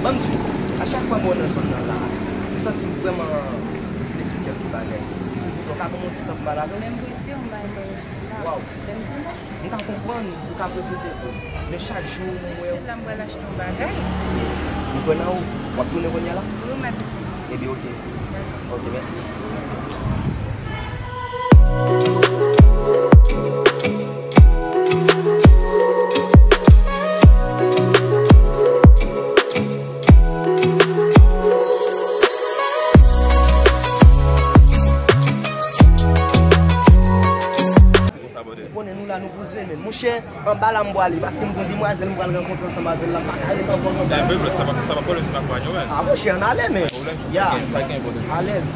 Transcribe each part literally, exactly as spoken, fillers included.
Ban m di w, a chak fwa m wè w nan zòn nan la, m santi m vrèman reflete sou kèlke bagay. Silvouplè, w ka ban m yon ti tan pou m pale avè w? Menm pou isit, m pa gen bagay sou la. Waw. Lè m tounen. M ka konprann, ou ka prese, se vre. Men chak jou m wè w. Se la m pral achte yon bagay. M kwè nan ou. W ap tounen kounye a la? Wi, m ap tounen. Ebyen, oke. Dakò. Oke, mèsi. Ou konnen nou la, nou poze, men. Monchè, anba la m pwale, paske m gon demwazèl m pral rankontre ansanm avè l la, m pa ka ret ankò anba. Sa pa pwoblèm, se pa konpanyon, men. Ah, monchè, ann ale, men. Ya. Sa gen pwoblèm. Alèz.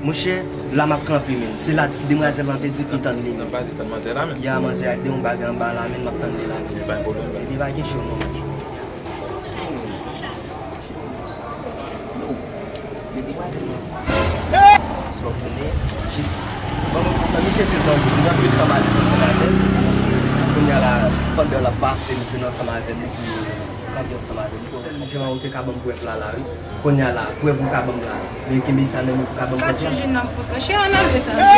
Monchè, la m ap kanpe, men. Se la demwazèl lan te di pou m tann li, men. Nan baz tann manzè la, men. Ya, manzè a gen yon bagay anba la, men, m ap tann li la, men. Li pa gen pwoblèm, men. Li pa gen cho, non, men. Depi w a di mwen. Sa w konnen, jis. Bon, bon, misye se zanmi m, m gen anpil tan m alèz ansanm avè l. Kounye a la, pandan l ap pase, m jwenn ansanm avè l, epi kanpe ansanm avè l. Sèl jan ou te ka ban m prèv la, la, wi. Kounye a la, prèv ou ka ban m la. Men kenbe sa nan men pou ka ban m prèv la. Ka toujou nan fout. Chè, ann ale tande.